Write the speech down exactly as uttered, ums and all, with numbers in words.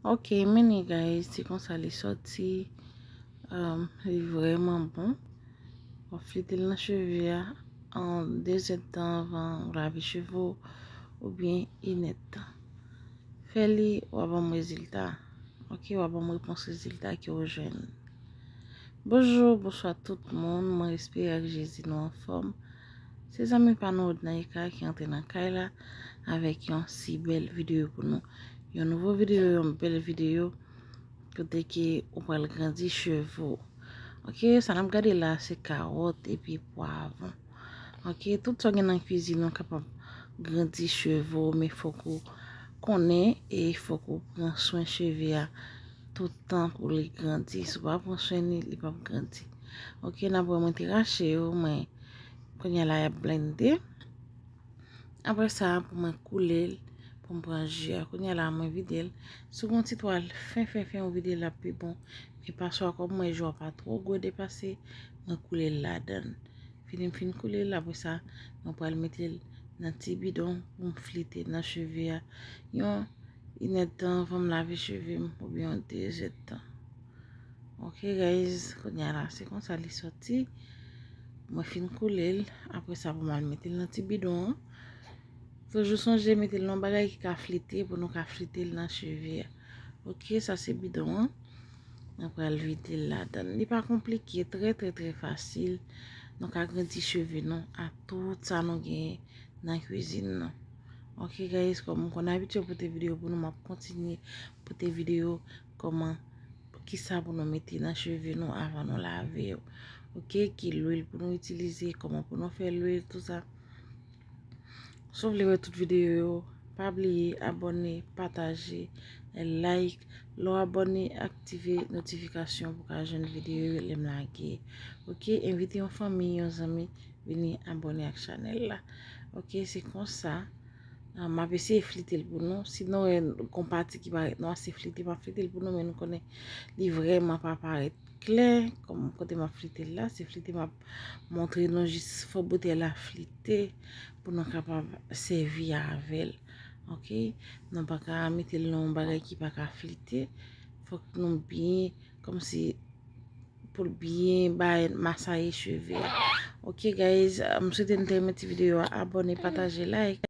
Ok, men li guys, se konsa li sòti. Um, li vrèman bon. W ap flite l nan cheve a an de zèdtan avan w lave cheve w, oubyen inèdtan. Fè li, w a ban m rezilta. Ok, w a ban m repons rezilta ke w jwenn. Bonjou, bonswa tout moun. Mwen espere ak Jezi nou anfòm. Se zanmi pa nou Odnaika ki antre nan kay la avèk yon si bèl videyo pou nou. Yon nouvo videyo, yon bèl videyo kote ke ou pral grandi cheve w. Ok, sa n ap gade la se kawòt epi pwavwon. Ok, tout sa w gen nan kwizin ou kapab grandi cheve w, men fòk ou konnen e fòk ou pran swen cheve a tout tan pou li grandi. Si w pa pran swen li, li p ap grandi. Ok, n ap wè mwen te rache yo, men kounye a la y ap blende. Apre sa, pou mwen koule l, pou m pran ji a. Kounye a la, mwen vide l. Si w gen yon ti twal fen, fen, fen, ou vide l ap pi bon. Men paswa, kòm mwen, ji a pa twò gwo depase, mwen koule l ladan l. Fini m fin koule l, apre sa, mwen pral mete l nan ti bidon pou m flite nan cheve a. Yon inèdtan avan m lave cheve m, oubyen yon de zèdtan. Ok, guys, kounye a la, se konsa li sòti. Mwen fin koule l, apre sa, pou m al mete l nan ti bidon an. Toujou sonje mete l nan bagay ki ka flite pou nou ka flite l nan cheve a. Ok, sa se bidon an. Mwen pral vide l ladan l. Li pa konplike, trè, trè, trè fasil. Nou ka grandi cheve nou a tout sa nou genyen nan kwizin nou. Ok, guys, kòm m konn abitye pote videyo pou nou, m ap kontinye pote videyo kòman, kisa pou nou mete nan cheve nou avan nou lave yo. Ok, ki lwil pou nou itilize, kòman pou nou fè lwil, tout sa. Si w vle wè tout videyo yo, pa bliye abòne, pataje, like. Lè w abòne, aktive notifikasyon pou w ka jwenn videyo yo lè m lage. Ok, envite yon fanmi, yon zanmi, vini abòne ak chanèl la. Ok, se konsa. Ah, m ap eseye flite l pou nou. Si nou wè gon pati ki parèt nwa, se flite m ap flite l pou nou, men nou konnen li vrèman pa parèt klè. Kòm kote m ap flite l la, se flite m ap montre nou jis fò boutèy la flite pou nou kapab sèvi avè l. Ok? Nou pa ka mete l nan yon bagay ki pa ka flite. Fòk nou byen, kòmsi pou l byen bay masaye cheve a. Ok, guys, m swete nou te renmen ti videyo a. Abòne, pataje, like.